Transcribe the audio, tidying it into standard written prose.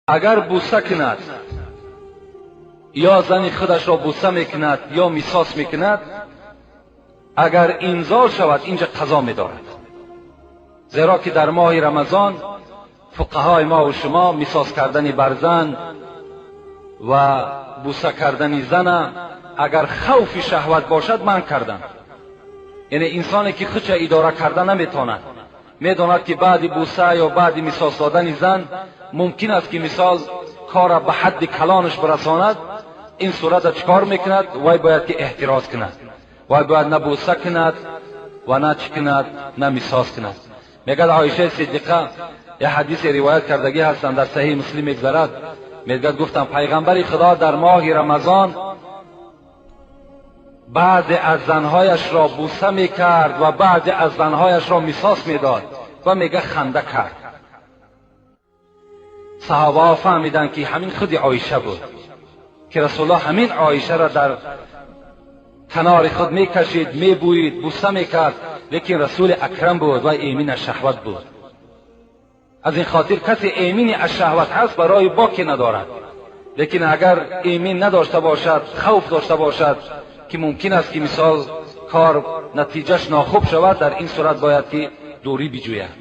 Агар бӯса кунад, ё зани худашро бӯса мекунад, ё мисос мекунад, агар инзол шавад, инҷа қазо медорад. Зеро ки дар моҳи Рамазон фуқаҳои мо ва шумо мисос кардани бар зан ва бӯса кардани зана, агар хавфи шаҳват бошад, манъ карданд. Яъне инсоне ки худша идора карда наметавонад, медонад ки баъди бӯса ё баъди мисос додани зан мумкин аст ки мисол кора ба ҳадди калонаш бирасонад, ин сурата чӣ кор мекунад? Вай бояд ки эҳтироз кунад, вай бояд на бӯса кунад ва на чӣ кунад, на мисос кунад. Мегӯяд Оишаи Сиддиқа, як ҳадисе ривоят кардагӣ ҳастанд, дар Саҳиҳи Муслим мегузарад, мегӯяд: гуфтам, пайғамбари Худо дар моҳи Рамазон баъзе аз занҳояшро бӯса мекард ва баъзе аз занҳояшро мисос медод ва мега ханда кард. Саҳобаҳо фаҳмиданд, ки ҳамин худи Оиша буд, ки Расулуллоҳ ҳамин Оишаро дар канори худ мекашид, мебӯид, бӯса мекард, лекин Расули Акрам буд ва эмин аз шаҳват буд. Аз ин хотир касе эмини аз шаҳват ҳаст, барои боке надорад, лекин агар эмин надошта бошад, хавф дошта бошад, ки мумкин аст ки мисол кор натиҷаш нохуб шавад, дар ин сурат бояд ки дурӣ биҷӯяд.